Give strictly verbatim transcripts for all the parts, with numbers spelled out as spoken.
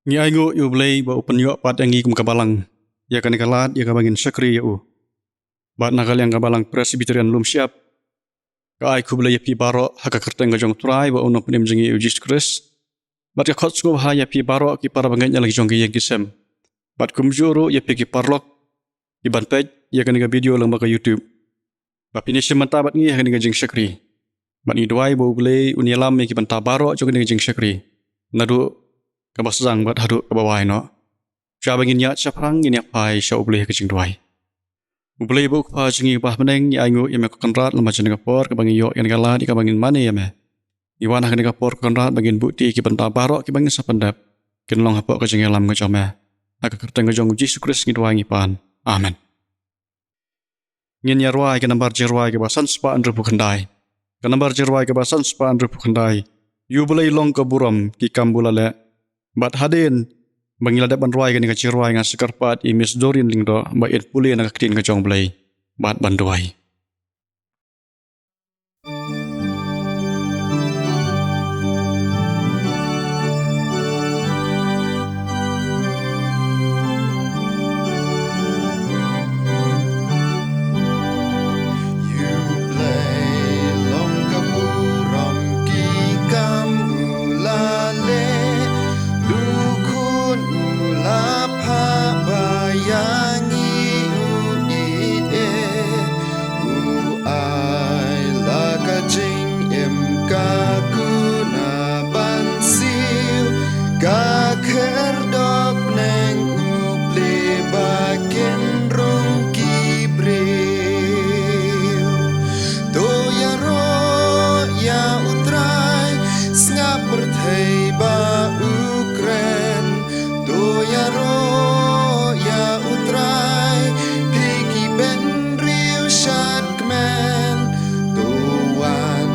Ngi ainguh ïa U Blei ba u pynïoh pat ïa ngi kum ka balang, ïa kane ka lad ïa kaba ngin shakri ïa u. Bad na ka liang ka Balang Presbyterian Lumshyiap ka ai khublei ïa phi baroh ha ka kyrteng ka jong U Trai bad U Nongpynim jong ngi U Jisu Khrist. Bad ka khot sngewbha ïa phi baroh ki para bangeit na la ki jong ki ïing ki sem. Bad kumjuh ruh ïa phi ki paralok kiban peit ïa kane ka video lyngba ka YouTube. Ba phin ïashim bynta bad ngi ha kane ka jingshakri. Bad ngi duwai ba U Blei un ïalam ïa ki bynta baroh jong kane ka jingshakri, naduh kaba sdang bad haduh kaba wai noh. Sha ba ngin ïaid shaphrang, ngin ïa phai sha U Blei ha ka jingduwai. U Blei ba u Kpa jong ngi uba ha bneng, ngi ainguh ïa me ko Kynrad, lem bad jong kane ka por kaba ngi ïoh ïa kane ka lad ïa kaba ngin mane ïa me. Ngi wan ha kane ka por ko Kynrad ba ngin buhti ki bynta baroh kiba ngin sa pyndep kin long hapoh ka jingïalam ka jong me. Ha ka kyrteng ka jong U Jisu Khrist ngi duwai ngi pan. Amen. Ngin ïa rwai ka nambar jingrwai kaba san spah hynriewphew khyndai. Ka nambar jingrwai kaba san spah hynriewphew khyndai. Ïa U Blei long ka burom, ki kam ba u la leh. Bad hadien ba ngi la dep ban rwai kane ka jingrwai, nga sa kyrpad ïa Miss Doreen Lyngdoh ba in pule na ka ktien ka jong U Blei bad ban duwai. Ïa U Blei long ka burom, ki kam u la leh. Khun u la phah ba ïa ngi u ïeit eh. U ai la ka jingim, ka kuna ban siew, ka khyrdop neng U Blei ba kin rung ki briew. To ïaroh ïa U Trai, sngap pyrthei ba u kren. To ïaroh ïa U Trai, phi ki bynriew shad kmen. To wan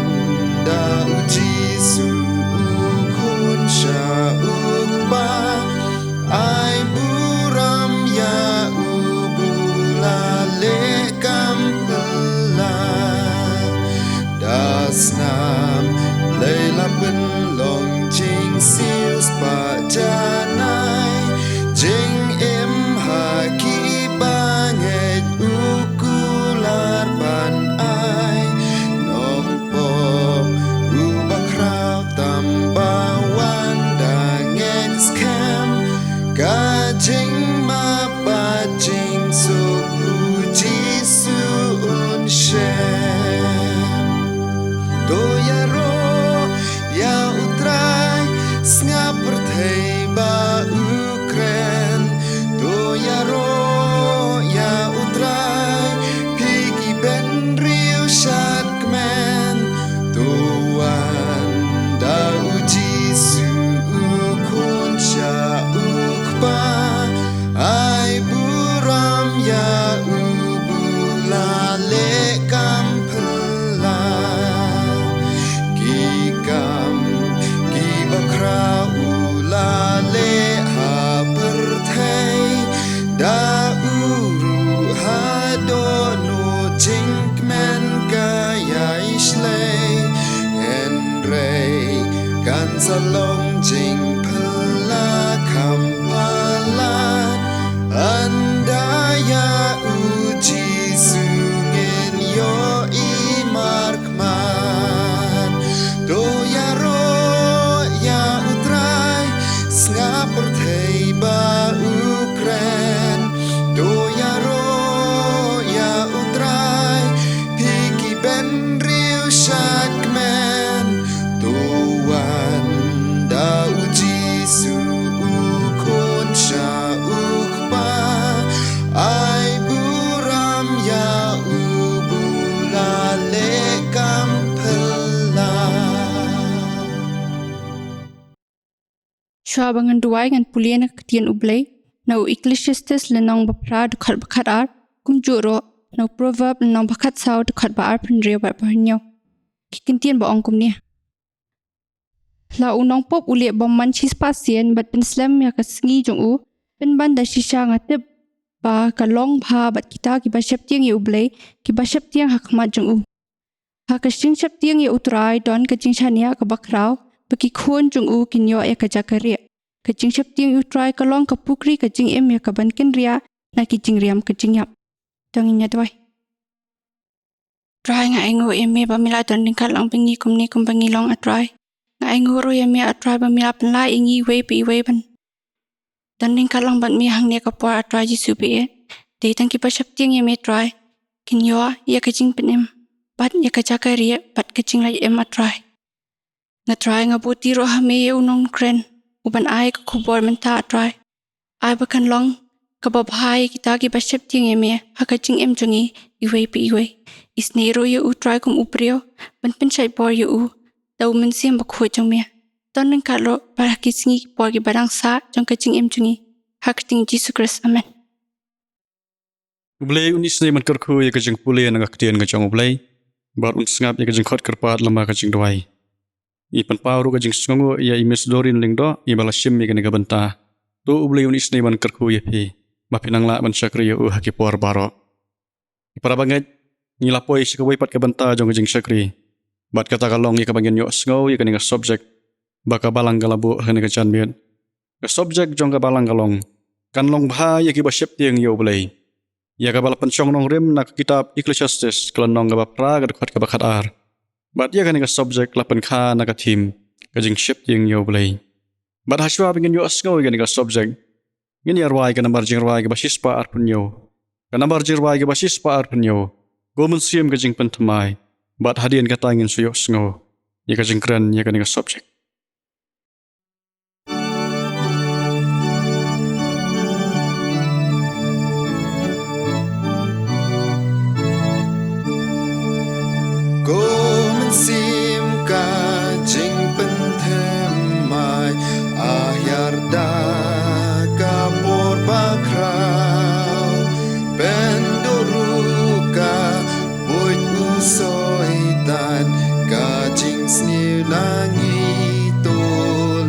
da U Jisu U Khun sha U Kpa. Ai burom ïa u ba u la leh kam phylla. Da snam Blei la pynlong jingsiew spah janai. Jingim ha ki bangeit u kular ban ai. Nongpop u bakhraw tam ba wan da ngeit skhem. Ka jingmap bad jingsuk U Jisu un shem. To ïaroh ïa U Trai, sngap pyrthei ba u kren. To ïaroh ïa U Trai, phi ki bynriew shad kmen. To wan da U Jisu U Khun sha U Kpa. Ai burom ïa u ba u la leh kam phylla. Ki kam ki bakhraw u la leh ha pyrthei. Da u ruh haduh nud jingkmen ka ïai shlei. Hynrei kan sa long jingphylla kham palat. Ynda ïa U Jisu ngin ïohi markhmat. To ïaroh ïa U Trai, sngap pyrthei ba u kren. To ïaroh ïa U Trai, phi ki bynriew shad kmen. To wan da U Jisu U Khun sha U Kpa. Ai burom ïa u ba u la leh kam phylla. Shuwa ba ngan duwai, ngan pule na ka ktien U Blei, na u Ecclesiastes lynnong ba phra dkhot ba khatar, kumjuh ruh na u Proverb lynnong ba khatsaw dkhot ba arphew hynriew bad ba hynñiew. Ki ktien ba ong kumne. La u nongpop u leh bymman shispah sien bad pynslem ïa ka sngi jong u, pynban da shisha nga tip ba ka long bha bad kita kiba sheptieng ïa U Blei, kiba sheptieng ha khmat jong u. Ha ka jingsheptieng ïa U Trai don ka jingshaniah kaba khraw, ba ki khun jong u kin ïoh ïa ka jaka rieh. Ka jingsheptieng ïa u Trai ka long ka pukri ka jingim ïa ka ban kynriah na ki jingriam ka jingïap. To ngin ïa duwai. Trai, nga ainguh ïa me ba me la don ryngkat lang bad ngi kumne kumba ngi long, A Trai. Nga ainguh ruh ïa me, A Trai, ba me la pynlah ïa ngi iwei pa iwei ban don ryngkat lang bad me hangne ka por, A Trai Jisu ba ïeit. Dei tang kiba sheptieng ïa me, Trai, kin ïoh ïa ka jingpynim bad ïa ka jaka rieh bad ka jinglait im, A Trai. Nga Trai, nga buti ruh ha me ïa u nongkren uban ai ka khubor mynta, A Trai. Ai ba kan long kaba bha ïa kita kiba sheptieng ïa me ha ka jingim jong ngi iwei pa iwei. Isynei ruh ïa u Trai kum u briew ban pynshait bor ïa u da u Mynsiem Bakhuid jong me. Don ryngkat ruh bad ha ki sngi ki por kiba dang sah jong ka jingim jong ngi. Ha ka kyrteng Jisu Khrist. Amen. U Blei un isynei ban kyrkhu ïa ka jingpule na ka ktien ka jong U Blei bad un sngap ïa ka jingkhot kyrpad lem bad ka jingduwai. Ngi pynpaw ruh ka jingsngewnguh ïa i Miss Doreen Lyngdoh, iba la shim ïa kane ka bynta. To U Blei un isynei ban kyrkhu ïa phi ba phin nang lah ban shakri ïa u ha ki por baroh. Ki para bangeit, ngi la poi sha kawei pat ka bynta jong ka jingshakri bad kata ka long ïa kaba ngin ïohsngew ïa kane ka subject ba ka Balang ka la buh ha kane ka janmiet. Ka subject jong ka Balang ka long: Kan long bha ïa kiba sheptieng ïa U Blei. Ïa kaba la pynshong nongrim na ka kitab Ecclesiastes ka lynnong kaba phra ka dkhot kaba khatar. Bad ïa kane ka subject la pynkha na ka theme: Ka jingsheptieng ïa U Blei. Bad hashwa ba ngin ïohsngew ïa kane ka subject, ngin ïa rwai ka nambar jingrwai kaba shispah arphew hynñiew. Ka nambar jingrwai kaba shispah arphew hynñiew: Ko Mynsiem, ka jingpynthymmai. Bad hadien kata ngin sa ïohsngew ïa ka jingkren ïa kane ka subject. Ko Mynsiem, ka jingpynthymmai, ah, hiar da ka por bakhraw. Pynduh ruh ka buit u Soitan, ka jingsniew na ngi to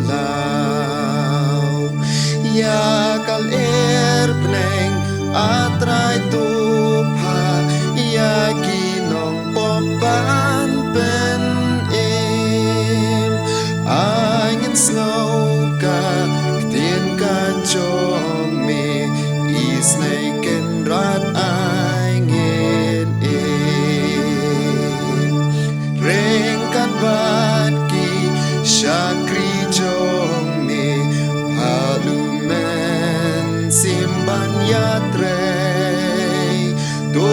law. Ïa ka lyer bneng, A Trai, to pha ïa ki nongpop ban pynim. Ai ngin sngew ka ktien ka jong me, isynei Kynrad ai ngin im. Ryngkat bad ki shakri jong me, phah u Mynsiem ban ïatrei. To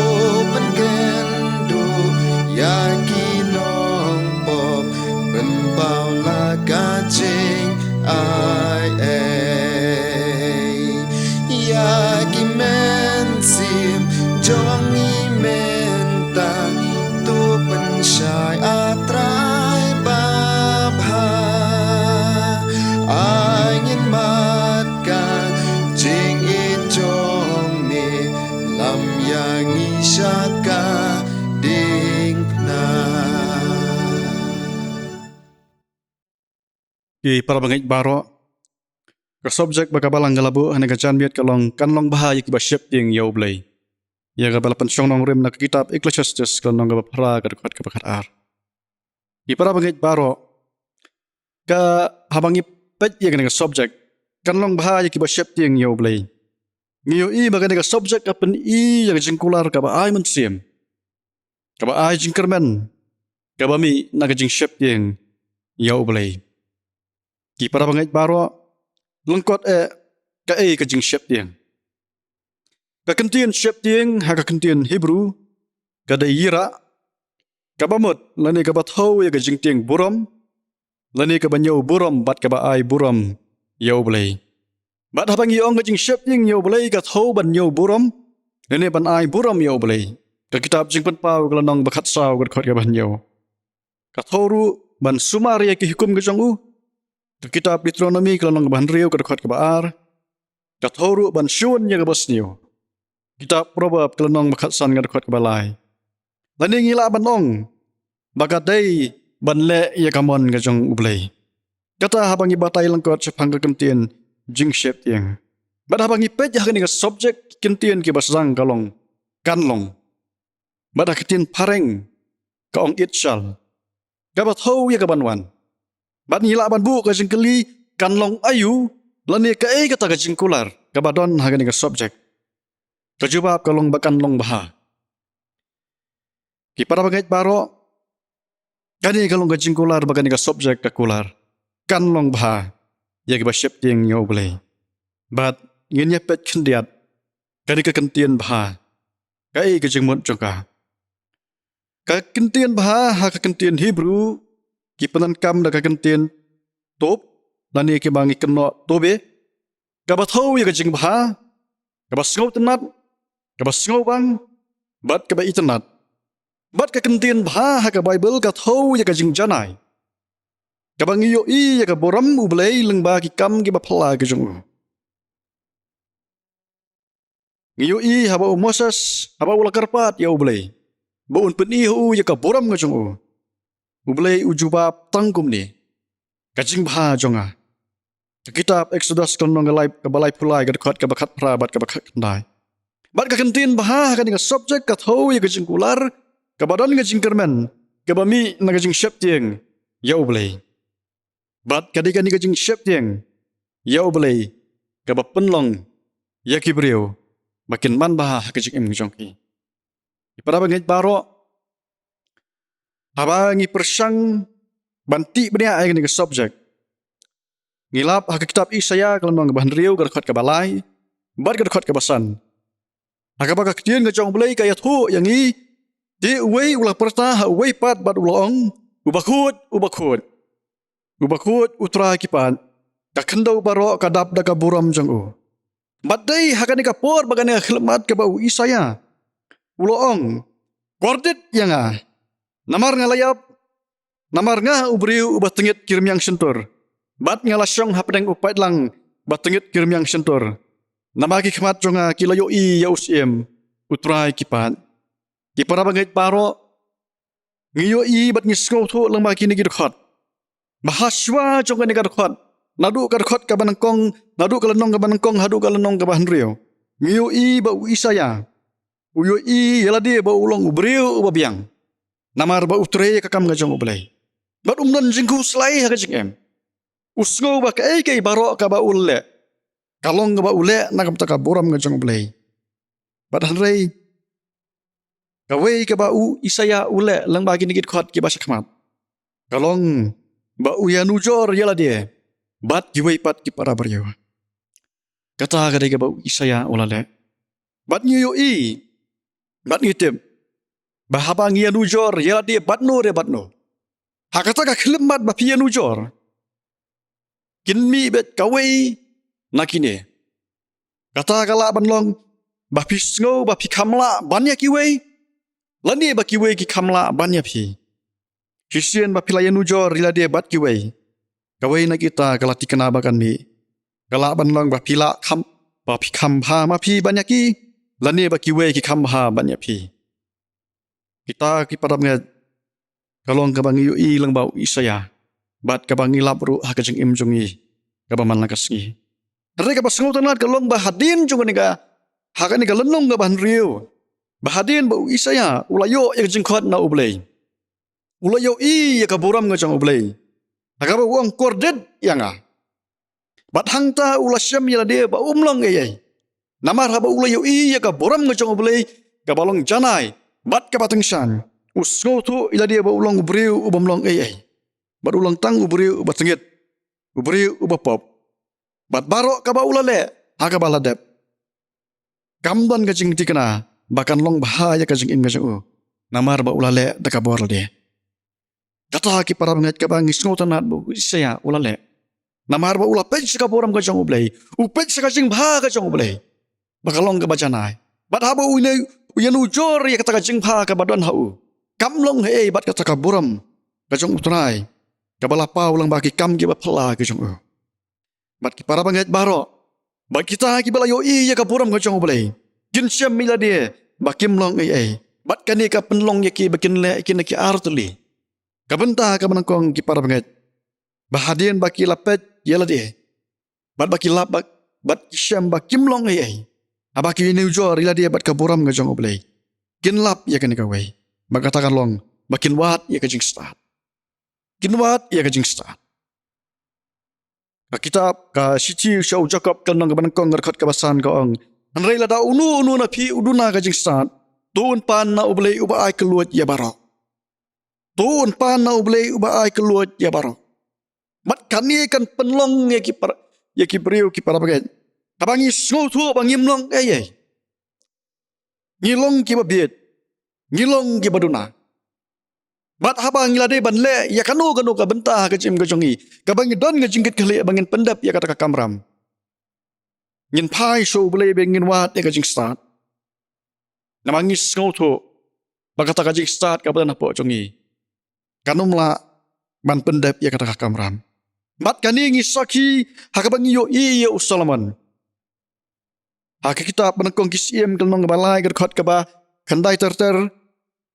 pynkynduh ïa ki nongpop, pynpaw la ka jingai ei. Ïa ki mynsiem jong ngi mynta, to pynshai, A Trai babha. Ai ngin mad ka jingïeit jong me, lam ïa ngi sha ka diengphna. Ki para bangeit baroh, ka subject ba ka Balang ka la buh ha kane ka janmiet ka long: Kan long bha ïa kiba sheptieng ïa U Blei. Ïa kaba la pynshong nongrim na ka kitab Ecclesiastes ka lynnong kaba phra ka dkhot kaba khatar. Ki para bangeit baroh, ka haba ngi peit ïa kane ka subject, Kan long bha ïa kiba sheptieng ïa U Blei, ngi ïohi ba kane ka subject ka pyni ïa ka jingkular kaba ai mynsiem, kaba ai jingkyrmen, kaba mih na ka jingsheptieng ïa U Blei. Ki para bangeit baroh, lyngkot eh, kaei ka jingsheptieng? Ka kyntien sheptieng ha ka kyntien Hebru ka dei yirah, kaba mut lane kaba thew ïa ka jingtieng burom, lane kaba ñiew burom bad kaba ai burom ïa U Blei. Bad haba ngi ong ka jingsheptieng ïa U Blei ka thew ban ñiew burom lane ban ai burom ïa U Blei. Ka kitab Jingpynpaw ka lynnong ba khatsaw ka dkhot kaba hynñiew. Ka thew ruh ban sumar ïa ki hukum ka jong u. Ka kitab Deuteronomi ka lynnong kaba hynriew ka dkhot kaba ar. Ka thew ruh ban shun ïa kaba sniew. Kitab Proverb ka lynnong ba khatsan ka dkhot kaba lai. Lane ngi lah ban ong ba ka dei ban leh ïa ka mon ka jong U Blei. Kata haba ngi batai lyngkot shaphang ka kyntien jingsheptieng. Bad haba ngi peit ha kane ka subject, ki kyntien kiba sdang ka long kan long. Bad ha ka ktien phareng ka ong it shall. Kaba thew ïa ka ban wan. Bad ngi lah ban buh ka jingkylli, kan long aïu? Lane kaei kata ka jingkular kaba don ha kane ka subject? Ka jubab ka long ba kan long bha. Ki para bangeit baroh, kane ka long ka jingkular ba kane ka subject ka kular. Kan long bha ïa kiba sheptieng ïa U Blei. Bad ngin ïa peit khyndiat kane ka kyntien bha, kaei ka jingmut jong ka. Ka kyntien bha ha ka kyntien Hebru ki pyndonkam da ka kyntien tov, lane kiba ngi kynnoh toveh, kaba thew ïa ka jingbha, kaba sngewtynnat, kaba sngewbang, bad kaba itynnat. Bad ka kyntien bha ha ka Baibl ka thew ïa ka jingjanai, kaba ngi ïohi ïa ka burom U Blei lyngba ki kam kiba phylla ki jong u. Ngi ïohi haba u Moses, haba u la kyrpad ïa U Blei ba un pyni ha u ïa ka burom ka jong u, U Blei u jubab tang kumne: Ka jingbha jong nga. Ka kitab Exodus ka lynnong ka lai, kaba laiphew lai, ka dkhot kaba khatphra bad kaba khatkhyndai. Bad ka kyntien bha ha kane ka subject ka thew ïa ka jingkular kaba don ka jingkyrmen kaba mih na ka jingsheptieng ïa U Blei. Bad ka dei kane ka jingsheptieng ïa U Blei kaba pynlong ïa ki briew ba kin manbha ha ka jingim jong ki. Ki para bangeit baroh, haba ngi pyrshang ban tih bniah ïa kane ka subject, ngi lap ha ka kitab Isaïah ka lynnong kaba hynriew, ka dkhot kaba lai bad ka dkhot kaba san, ha kaba ka ktien ka jong U Blei ka ïathuh ïa ngi: Te uwei u la pyrta ha uwei pat bad u la ong: U bakhuid, u bakhuid, u bakhuid U Trai ki paid, ka khyndew baroh ka dap da ka burom jong u. Bad dei ha kane ka por ba kane ka khyllipmat kaba u Isaïah u la ong: Kordit ïa nga, namar nga la ïap, namar nga u briew uba tyngit ki rmiang shyntur, bad nga la shong hapdeng u paidlang ba tyngit ki rmiang shyntur, namar ki khmat jong nga ki la ïohi ïa u Syiem, U Trai ki paid. Ki para bangeit baroh, ngi ïohi bad ngi sngewthuh lyngba kine ki dkhot ba ha shuwa jong kane ka dkhot, naduh ka dkhot kaba nyngkong, naduh ka lynnong kaba nyngkong haduh ka lynnong kaba hynriew, ngi ïohi ba u Isaïah u ïohi ïa lade ba u long u briew uba biang, namar ba u trei ïa ka kam ka jong U Blei. Bad um don jingkhuslai ha ka jingim. U sngew ba kaei kaei baroh kaba u leh, ka long kaba u leh na ka bynta ka burom ka jong U Blei. Bad hynrei kawei kaba u Isaïah u leh lyngba kine ki dkhot kiba shakhmat, ka long ba u ïanujor ïa lade bad kiwei pat ki para briew. Kata ka dei kaba u Isaïah u la leh. Bad ngi ïohi bad ngi tip ba haba ngi ïanujor ïa lade bad no re bad no, ha kata ka khyllipmat ba phi ïanujor, kin mih beit kawei na kine. Kata ka lah ban long ba phi sngew ba phi kham lah ban ïa kiwei, lane ba kiwei ki kham lah ban ïa phi. Shisien ba phi la ïanujor ïa lade bad kiwei, kawei na kita ka la thikna ba kan mih. Ka lah ban long ba phi lah kham, ba phi kham bha ma phi ban ïa ki, lane ba kiwei ki kham bha ban ïa phi. Kita ki para bangeit, ka long kaba ngi ïohi lyngba u Isaïah bad kaba ngi lap ruh ha ka jingim jong ngi kaba man la ka sngi. Hynrei kaba sngewtynnat ka long ba hadien jong kane ka, ha kane ka lynnong kaba hynriew, ba hadien ba u Isaïah u la ïoh ïa ka jingkhot na U Blei, u la ïohi ïa ka burom ka jong U Blei, ha kaba u ong: Kordit ïa nga. Bad hangta u la shem ïa lade ba um long ei ei, namar haba u la ïohi ïa ka burom ka jong U Blei kaba long janai bad kaba tyngshaiñ, u sngewthuh ïa lade ba u long u briew u bym long ei ei, bad u long tang u briew uba tyngit, u briew uba pop. Bad baroh kaba u la leh ha kaba la dep, kam don ka jingthikna ba kan long bha ïa ka jingim ka jong u, namar ba u la leh da ka bor lade. Kata ki para bangeit kaba ngi sngewtynnat ba u Isaïah u la leh, namar ba u la peit sha ka burom ka jong U Blei, u peit sha ka jingbha ka jong U Blei, ba ka long kaba janai. Bad haba u ïa, u ïanujor ïa kata ka jingbha kaba don ha u, kam long ei ei bad kata ka burom ka jong U Trai kaba la paw lyngba ki kam kiba phylla ki jong u. Bad ki para bangeit baroh, bad kita kiba la ïohi ïa ka burom ka jong U Blei, kin shem ïa lade ba kim long ei ei, bad kane ka pynlong ïa ki ba kin leh ïa kine ki artylli. Ka bynta kaba nyngkong, ki para bangeit, ba hadien ba ki la peit ïa lade bad ba ki lap ba, bad ki shem ba kim long ei ei, haba ki ïanujor ïa lade bad ka burom ka jong U Blei, kin lap ïa kane kawei, ba kata ka long ba kin wad ïa ka jingstad. Kin wad ïa ka jingstad. Ka kitab ka shithi sha u Jakob ka lynnong kaba nyngkong ka dkhot kaba san ka ong: Hynrei lada uno uno na phi u duna ka jingstad, to un pan na U Blei uba ai kylluid ïa baroh. To un pan na U Blei uba ai kylluid ïa baroh. Bad kane kan pynlong ïa ki para, ïa ki briew ki para bangeit, haba ngi sngewthuh ba ngim long ei ei. Ngi long kiba bieit, ngi long kiba duna. Bad haba ngi la dei ban leh ïa kano kano ka bynta ha ka jingim ka jong ngi, kaba ngi don ka jingkitkhlieh ba ngin pyndep ïa kata ka kamram, ngin phai sha U Blei ba ngin wad ïa ka jingstad. Namar ngi sngewthuh ba kata ka jingstad kaba don hapoh jong ngi kan ym lah ban pyndep ïa kata ka kamram. Bad kane ngi sakhi ha kaba ngi ïohi ïa u Solomon. Ha ka kitab ba nyngkong Ki Syiem ka lynnong kaba lai ka dkhot kaba khyndai ter ter,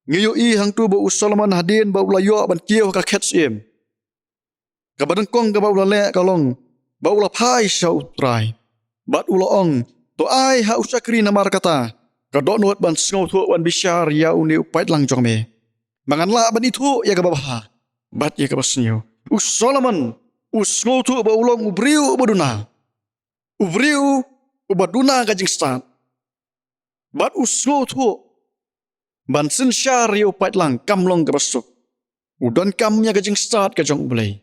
ngi ïohi hangto ba u Solomon hadien ba u la ïoh ban kiew ha ka khet syiem, kaba nyngkong kaba u la leh ka long ba u la phai sha U Trai bad u la ong: To ai ha u shakri namar kata ka dohnud ban sngewthuh ban bishar ïa une u paidlang jong me, ba ngan lah ban ithuh ïa kaba bha bad ïa kaba sniew. U Solomon u sngewthuh ba u long u briew uba duna, u briew uba duna ka jingstad. Bad u sngewthuh ban synshar ïa u paidlang kam long kaba suk. U donkam ïa ka jingstad ka jong U Blei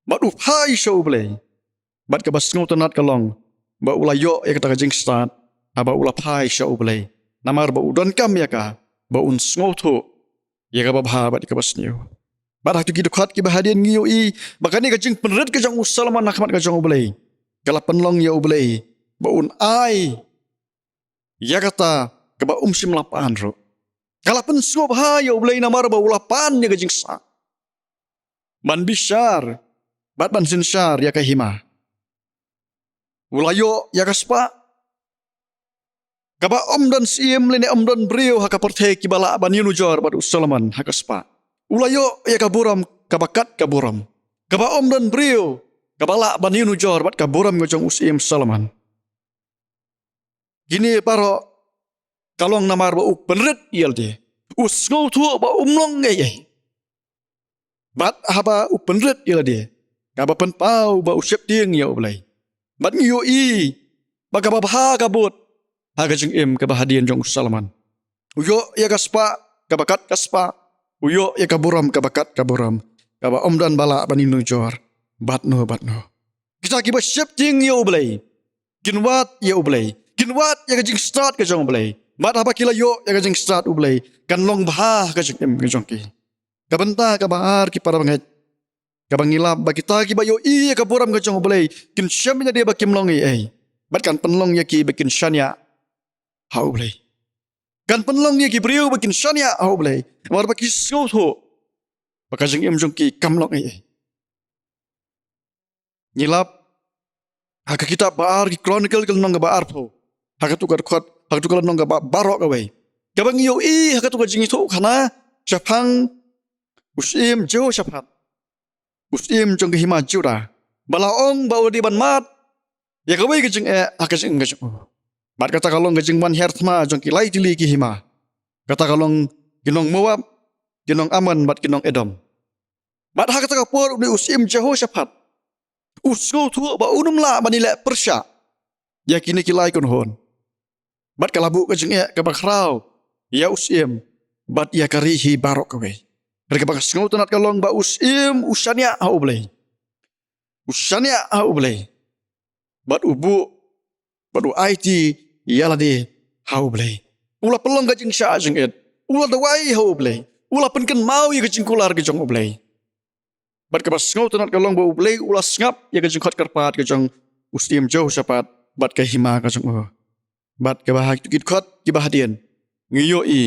bad u phai sha U Blei. Bad kaba sngewtynnat ka long ba u la ïoh ïa kata ka jingstad haba u la phai sha U Blei, namar ba u donkam ïa ka ba un sngewthuh ïa kaba bha bad ïa kaba sniew. Bad ha kito ki dkhot kiba hadien ngi ïohi ba kane ka jingpynrit ka jong u Solomon ha khmat ka jong U Blei ka la pynlong ïa U Blei ba un ai ïa kata kaba um shym la pan ruh. Ka la pynsngewbha ïa U Blei namar ba u la pan ïa ka jingstad ban bishar bad ban synshar ïa ka hima. U la ïoh ïa ka spah kaba ym don syiem lane ym don briew ha ka pyrthei kiba lah ban ïanujor bad u Solomon ha ka spah. U la ïoh ïa ka burom kaba kat ka burom, kaba ym don briew kaba lah ban ïanujor bad ka burom ka jong u Syiem Solomon. Kine baroh ka long namar ba u pynrit ïa lade, u sngewthuh ba um long ei ei. Bad haba u pynrit ïa lade, kaba pynpaw ba u sheptieng ïa U Blei. Bad ngi ïohi ba kaba bha ka bud ha ka jingim kaba hadien jong u Solomon. U ïoh ïa ka spah kaba kat ka spah, u ïoh ïa ka burom kaba kat ka burom, kaba ym don ba lah ban ïanujor bad no bad no. Kita kiba sheptieng ïa U Blei kin wad ïa U Blei, kin wad ïa ka jingstad ka jong U Blei. Bad haba ki la ïoh ïa ka jingstad U Blei, kan long bha ka jingim ka jong ki. Ka bynta kaba ar, ki para bangeit, kaba ngi lap ba kita kiba ïohi ïa ka burom ka jong U Blei kin shem ïa lade ba kim long ei ei. Bad kan pynlong ïa ki ba kin shaniah ha U Blei. Kan pynlong ïa ki briew ba kin shaniah ha U Blei namar ba ki sngewthuh ba ka jingim jong ki kam long ei ei. Ngi lap ha ka kitab ba ar ki Chronicle ka lynnong kaba arphew, ha katu ka dkhot, ha katu ka lynnong kaba baroh kawei, kaba ngi ïohi ha katu ka jingïathuhkhana shaphang u Syiem Jehoshaphat, u syiem jong ka hima Judah, ba la ong ba u la dei ban mad ïa kawei ka jingeh ha ka jingim ka jong u. Bad kata ka long ka jingwan hiar thma jong ki lai tylli ki hima. Kata ka long ki nong Moab, ki nong Ammon bad ki nong Edom. Bad ha kata ka por une u Syiem Jehoshaphat u sngewthuh ba un ym lah ban ïaleh pyrshah ïa kine ki lai kynhun. Bad ka la buh ka jingeh kaba khraw ïa u syiem bad ïa ka ri hi baroh kawei. Hynrei kaba sngewtynnat ka long ba u syiem u shaniah ha U Blei. U shaniah ha U Blei. Bad u buh bad u aiti ïa lade ha U Blei. U la pynlong ka jingshah jingit. U la duwai ha U Blei. U la pynkynmaw ïa ka jingkular ka jong U Blei. Bad kaba sngewtynnat ka long ba U Blei u la sngap ïa ka jingkhot kyrpad ka jong u Syiem Jehoshaphat bad ka hima ka jong u. Bad kaba ha kitu ki dkhot kiba hadien ngi ïohi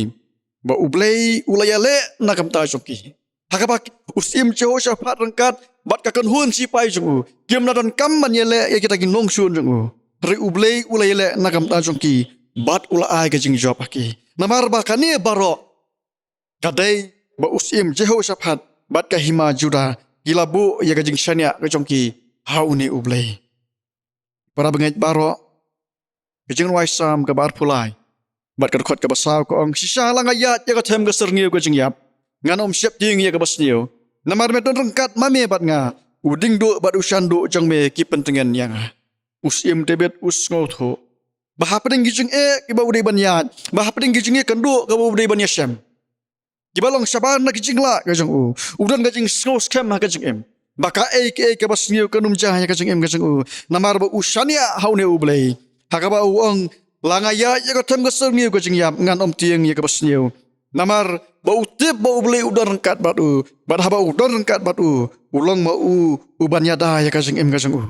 ba U Blei u la ïaleh na ka bynta jong ki. Ha kaba u Syiem Jehoshaphat ryngkat bad ka kynhun sipai jong u kim la donkam ban ïaleh ïa kita ki nongshun jong u. Hynrei U Blei u la ïaleh na ka bynta jong ki bad u la ai ka jingjop ha ki. Namar ba kane baroh ka dei ba u Syiem Jehoshaphat bad ka hima Judah ki la buh ïa ka jingshaniah ka jong ki ha une U Blei. Para bangeit baroh, ka Jingrwai Salm kaba arphew lai bad ka dkhot kaba saw ka ong: Shisha la nga ïaid ïa ka them ka syrngiew ka jingïap, ngan ym sheptieng ïa kaba sniew. Namar me don ryngkat ma me bad nga, u dieng duh bad u shan duh jong me ki pyntngen ïa nga. U syiem David u sngewthuh ba hapdeng ki jingeh kiba u dei ban ïaid, ba hapdeng ki jingeh kynduh kaba u dei ban ïashem, kiba long shabar na ka jinglah ka jong u, u don ka jingsngew skhem ha ka jingim ba kaei kaei kaba sniew kan ym jia ïa ka jingim ka jong u, namar ba u shaniah ha une U Blei. Ha kaba u ong, la nga ïaid ïa ka them ka syrngiew ka jingïap, ngan ym tieng ïa kaba sniew, namar ba u tip ba U Blei u don ryngkat bad u. Bad haba u don ryngkat bad u, u long ma u uban ïada ïa ka jingim ka jong u.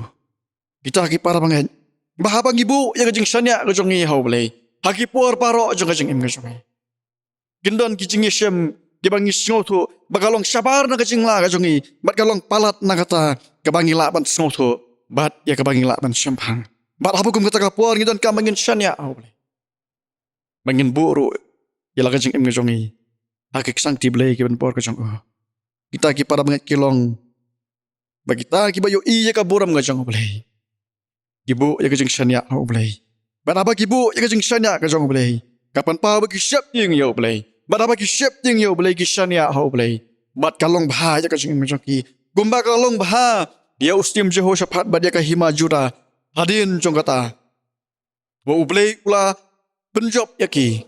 Kita ki para bangeit, ba haba ngi buh ïa ka jingshaniah ka jong ngi ha U Blei ha ki por baroh jong ka jingim ka jong ngi, kin don ki jingïashem kiba ngi sngewthuh ba ka long shabar na ka jinglah ka jong ngi, bad ka long palat na kata kaba ngi lah ban sngewthuh bad ïa kaba ngi lah ban shemphang. Bad haba kum kata ka por ngi donkam ba ngin shaniah ha U Blei, ba ngin buh ruh ïa la ka jingim ka jong ngi ha ki ksangti Blei kiban bor ka jong u. Kita ki para bangeit, ki long ba kita kiba ïohi ïa ka burom ka jong U Blei, ki buh ïa ka jingshaniah ha U Blei. Bad haba ki buh ïa ka jingshaniah ka jong U Blei, ka pynpaw ba ki sheptieng ïa U Blei. Bad haba ki sheptieng ïa U Blei, ki shaniah ha U Blei, bad ka long bha ïa ka jingim ka jong ki, kumba ka long bha ïa u syiem Jehoshaphat bad ïa ka hima Judah. Hadien jong kata, ba U Blei u la pynjop ïa ki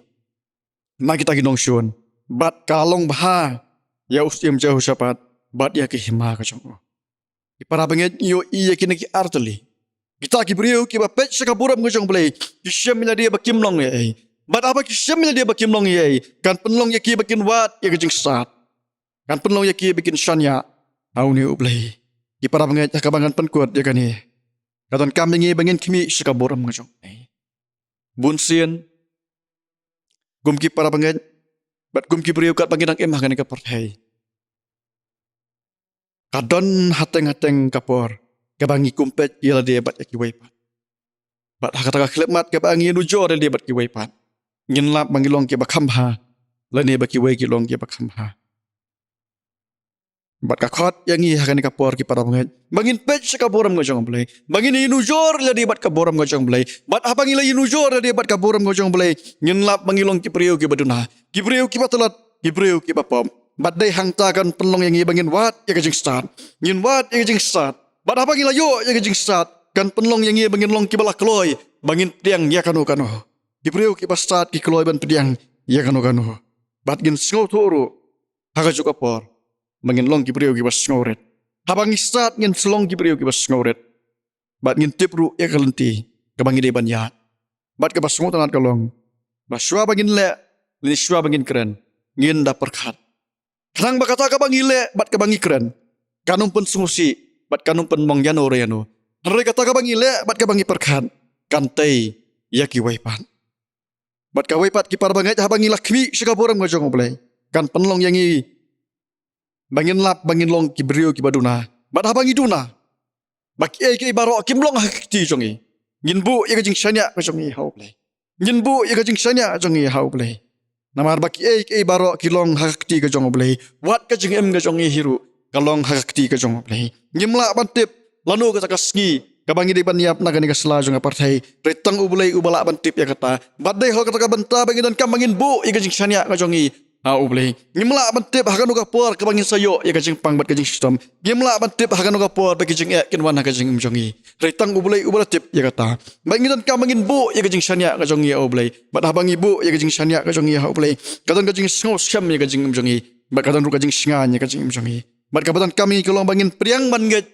na kita ki nongshun, bad ka long bha ïa u syiem Jehoshaphat bad ïa ka hima ka jong u. Ki para bangeit, ngi ïohi ïa kine ki artylli. Kita ki briew kiba peit sha ka burom ka jong U Blei, ki shem ïa lade ba kim long ei ei. Bad haba ki shem ïa lade ba kim long ei ei, kan pynlong ïa ki ba kin wad ïa ka jingstad, kan pynlong ïa ki ba kin shaniah ha une U Blei. Ki para bangeit, ha kaba ngan pynkut ïa kane, ka donkam ïa ngi ba ngin khmih sha ka burom ka jong U Blei. Bunsien, kum ki para bangeit bad kum ki briew katba ngi dang im ha kane ka pyrthei, ka don hateng hateng ka por kaba ngi kum peit ïa lade bad ïa kiwei pat. Bad ha kata ka khyllipmat kaba ngi ïanujor ïa lade bad kiwei pat, ngin lap ba ngi long kiba kham bha lane ba kiwei ki long kiba kham bha. Bad ka khot ïa ngi ha kane ka por, ki para bangeit, ba ngin peit sha ka burom ka jong U Blei, ba ngin ïanujor ïa lade bad ka burom ka jong U Blei. Bad haba ngi la ïanujor ïa lade bad ka burom ka jong U Blei, ngin lap ba ngi long ki briew kiba duna, ki briew kiba tlot, ki briew kiba pop. Bad dei hangta kan pynlong ïa ngi ba ngin wad ïa ka jingstad. Ngin wad ïa ka jingstad. Bad haba ngi la ïoh ïa ka jingstad, kan pynlong ïa ngi ba ngin long kiba la kloi ba ngin pdiang ïa kano kano. Ki briew kiba stad ki kloi ban pdiang ïa kano kano. Bad ngin sngewthuh ruh ha kajuh ka por ba ngin long ki briew kiba sngewrit. Haba ngi stad, ngin sa long ki briew kiba sngewrit. Bad ngin tip ruh ïa ka lynti kaba ngi dei ban ïaid. Bad kaba sngewtynnat ka long ba shuwa ba ngin leh lane shuwa ba ngin kren, ngin da pyrkhat, khnang ba kata kaba ngi leh bad kaba ngi kren kan ym pynsngewsih bad kan ym pynmong ïano re ïano. Hynrei kata kaba ngi leh bad kaba ngi pyrkhat kan tei ïa kiwei pat. Bad kawei pat, ki para bangeit, haba ngi la khmih sha ka burom ka jong U Blei, kan pynlong ïa ngi ba ngin lap ba ngin long ki briew kiba duna. Bad haba ngi duna, ba kiei kiei baroh kim long ha ka kti jong ngi, ngin buh ïa ka jingshaniah ka jong ngi ha U Blei. Ngin buh ïa ka jingshaniah ka jong ngi ha U Blei. Namar ba kiei kiei baroh ki long ha ka kti ka jong U Blei. Wat ka jingim ka jong ngi hi ruh ka long ha ka kti ka jong U Blei. Ngim lah ban tip lano kata ka sngi kaba ngi dei ban ïap na kane ka sla jong ka pyrthei. Hynrei tang U Blei uba lah ban tip ïa kata. Bad dei ha kata ka bynta ba ngi donkam ba ngin buh ïa ka jingshaniah ka jong ngi ha U Blei. Ngim lah ban tip ha kano ka por kaba ngin sa ïoh ïa ka jingpang bad ka jingshitom. Ngim lah ban tip ha kano ka por ba ki jingeh kin wan ha ka jingim jong ngi. Hynrei tang U Blei uba la tip ïa kata. Bad ngi donkam ba ngin buh ïa ka jingshaniah ka jong ngi ha U Blei. Bad haba ngi buh ïa ka jingshaniah ka jong ngi ha U Blei, ka don ka jingsngew skhem ïa ka jingim jong ngi. Bad ka don ruh ka jingshngaiñ ïa ka jingim jong ngi. Bad kaba donkam ïa ngi ka long ba ngin pdiang ban ngeit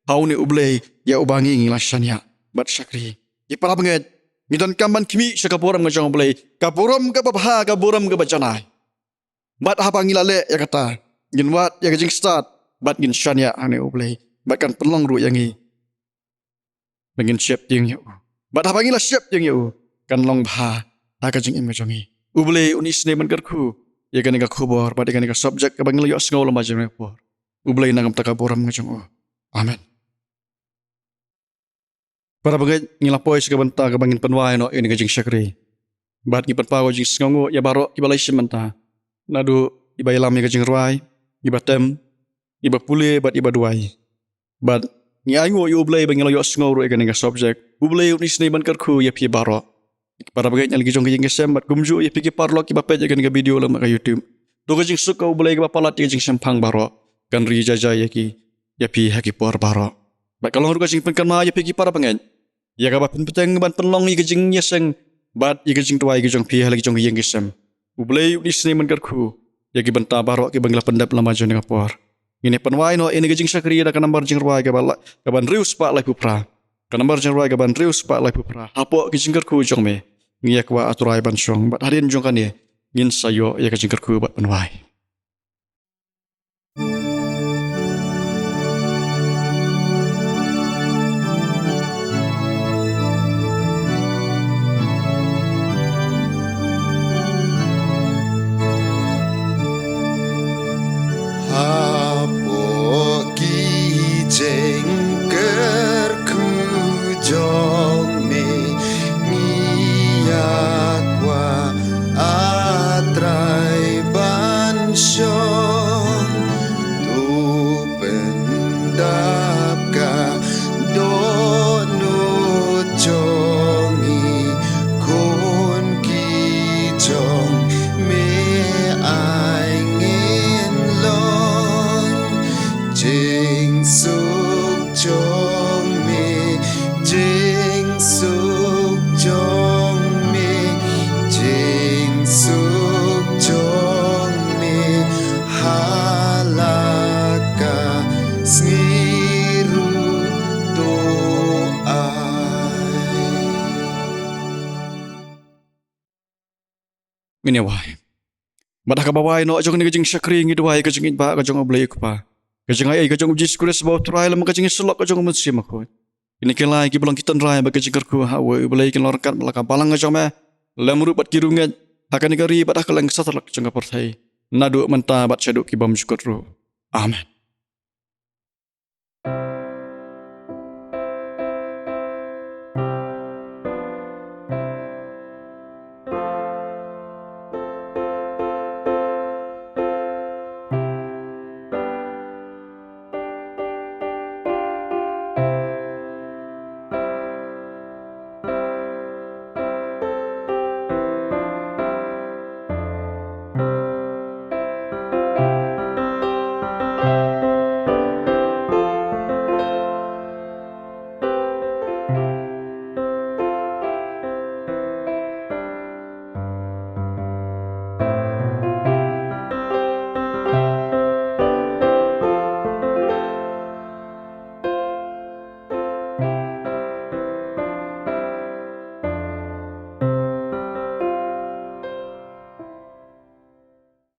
ha une U Blei ïa uba ngi ngi la shaniah bad shakri. Ki para bangeit, ngi donkam ban khmih sha ka burom ka jong U Blei, ka burom kaba bha, ka burom kaba janai. Bad haba ngi la leh ïa kata, ngin wad ïa ka jingstad bad ngin shaniah ha une U Blei. Bad kan pynlong ruh ïa ngi ba ngin sheptieng ïa u. Bad haba ngi la sheptieng ïa u, kan long bha ha ka jingim ka jong ngi. U Blei un isynei ban kyrkhu ïa kane ka khubor bad ïa kane ka subject kaba ngi la ïohsngew lem bad jong ngi por. U Blei un nang kam ta ka burom ka jong u. Amen. Para bangeit, ngi la poi sha ka bynta kaba ngin pynwai noh ïa kane ka jingshakri. Bad ngi pynpaw ka jingsngewnguh ïa baroh kiba la ïashim mynta, naduh iba ïalam ïa ka jingrwai, iba tem, iba pule bad iba duwai. Bad ngi ainguh ïa U Blei ba ngi la ïohsngew ruh ïa kane ka subject. U Blei un isynei ban kyrkhu ïa phi baroh. Para bangeit, ïa la ki jong ka ïing ka sem bad kumjuh ïa phi ki paralok kiba peit ïa kane ka video lem ka YouTube, to ka jingsuk ka U Blei kaba palat ïa ka jingshemphang baroh kan ri jai jai ïa ki. ïa phi ha ki por baroh. Bad ka long ruh ka jingpynkynmaw ïa phi ki para bangeit ïa kaba phin bteng ban pynlong ïa ka jingïaseng bad ïa ka jingduwai ka jong phi ha la ki jong ki ïing ki sem. U Blei un isynei ban kyrkhu ïa ki bynta baroh kiba ngi la pyndep lem ha jong kane ka por. Ngin ïa pynwai noh ïa kane ka jingshakri da ka nambar jingrwai kaba la, kaba hynriew spah laiphew phra. Ka nambar jingrwai kaba hynriew spah laiphew phra. Hapoh ka jingkyrkhu jong me, ngi ïa kwah, A Trai, ban shong, bad hadien jong kane ngin sa ïoh ïa ka jingkyrkhu bad pynwai. Hapoh ki jingkyrkhu jong me, ngi ïa kwah, A Trai, ban shong. To pyndap ka dohnud jong ngi, khun ki jong me, ai ngin long. Jingsuk jong me, jingsuk jong me, jingsuk jong me, ha la ka sngi ruh to ai. Ngin ïa wai. Bad ha kaba wai noh jong kane ka jingshakri ngi duwai ka jingïeit ba ka jong U Blei U Kpa, ka jingai ei ka jong U Jisu Khrist uba U Trai, lem ka jingïasyllok ka jong U Mynsiem Bakhuid. Kine ki lai kiba long ki tynrai bad ka jingkyrkhu ha uwei U Blei kin long ryngkat bad la ka balang ka jong me, lem ruh bad ki riewngeit ha kane ka ri bad ha kylleng ka satlak jong ka pyrthei, naduh mynta bad shaduh ki bymjukut ruh. Amen.